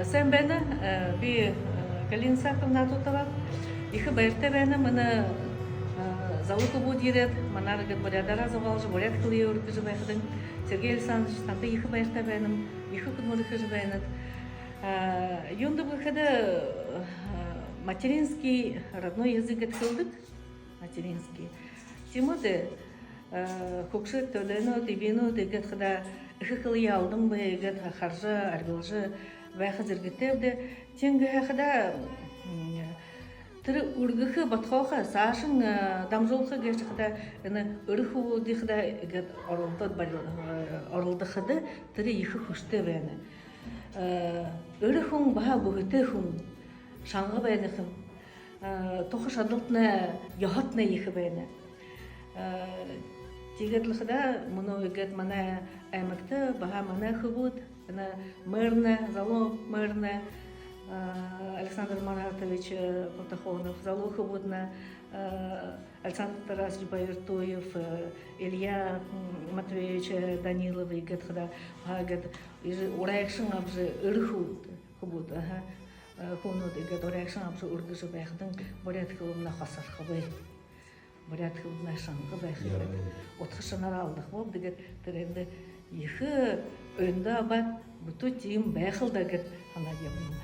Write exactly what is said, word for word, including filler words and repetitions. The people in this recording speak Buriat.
Сайн байна. Э, би, э, Галина Исааковна Атутова. Ехэ баяртай байнам. Манай, э, залуу хүбүүд ерээд, манаар гээд буряадаараа зугаалжа, буряад хэлэеэ үргэжэ байхадань. Сергей Александрович, танда ехэ баяртай байнам. Ехэ хүдэлмэри хэжэ байнат. Э, юундэб гэхэдэ, э, материнский, родной язык гээд хэлэдэг. Материнский. Тиимэ даа, э, хүгшэд, төөлэйнүүд, эбиинүүд иигээд хадаа эхэ хэлэеэ алдан бай, иигээд хаража, арилжажа байха зэргэтэйбди. Тиин гэхэ хадаа, м, тэрэ үргэхэ, бодхоохо, саашань, э, дамжуулха гэжэ хадаа, энэ эрэ хүбүүдые хадаа иигээд оролдоод бари-, э, оролдохо хадаа, тэрэ ехэ хүсэтэй байна. Э, эрэ хүн баһа бүһэтэй хүн, шанга байна һэн. Э, туха шадалтнай, ёһотнай ехэ байна. Э, тиигээд лэ хадаа мүнөө иигээд манай аймагта баһа манай хүбүүд, энэ мэрнай, залуу мэрнай, э, Александр Маратович, э, Потахонов, залуу хүбүүднай, э, Александр Тарасович Баиртуев, э, Илья, м, Матвеевич, э, Данилов иигээд хадаа, баһа иигээд урайгшан абажа, эрэ хүбүүд, хүбүүд, аха, э, хүнүүд иигээд урайгшан абажа үргэжэ байхадань, буряад хэлэмнай хосорхобой. Буряад хэлэмнай шанга байха гээд. Удха шанараа алдахаб гээд, тэрээндэ ехэ үндэ абаад, бүтүү тиимэ байха л даа гээд һанаад ябанам.